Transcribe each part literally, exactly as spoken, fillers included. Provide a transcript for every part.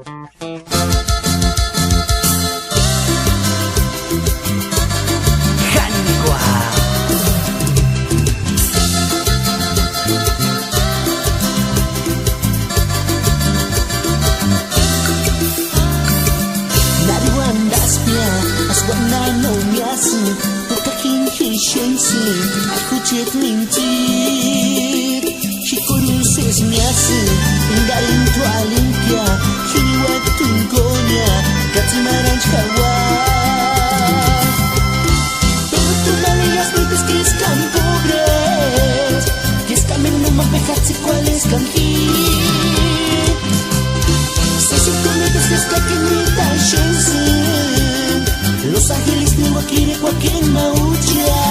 Jánikua. Nari uandaspia, asï uanani no miasïnga, purka jini ji xénhsïnga, ai jucheti mintsïti. Ji kurusï sesi miasïnga, engarini t'u alimpkia, jini uájtuni kónia, ka tsimarhanchka jauaka. Pero tú no digas, mites, que es tan pobre, que es camino más vejatsi cuál es canji. Sesi tú mites, que es que ni tan xénhsïnga, Los Ángeles ni uakiri kuakini ma úchia.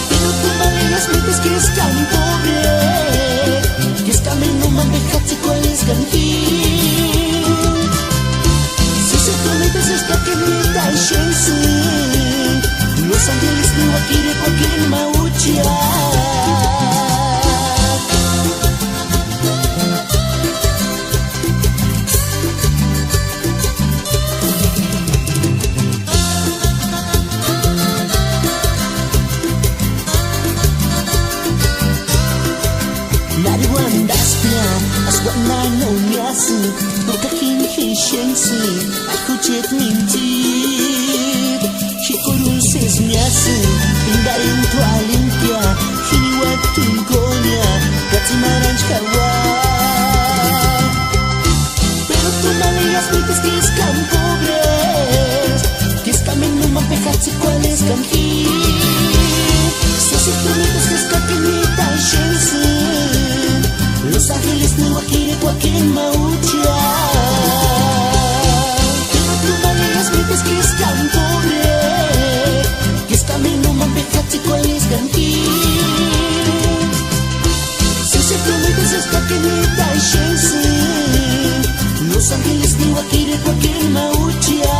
Pero tú no digas, mites, que es tan pobre, que es camino más vejatsi cuál es canji. Sesi tú mites, que es que ni tan xénhsïnga, Los Ángeles ni uakiri kuakini ma úchia. Nari uandaspia, asï uanani no miasïnga, purka jini ji xénhsïnga, ai jucheti mintsïti. Ji kurusï sesi miasïnga, engarini t'u alimpkia, jini uájtuni kónia, ka tsimarhanchka jauaka. Pero tú no digas, mites, que es tan pobre, que es camino más vejatsi cuál es canji. Sesi tú mites, que es que ni tan xénhsïnga, Los Ángeles ni uakiri kuakini ma úchia. Pero tú no digas, mites, que es tan pobre, que es camino más vejatsi cuál es canji. Sesi tú mites, que es que ni tan xénhsïnga, Los Ángeles ni uakiri kuakini ma úchia.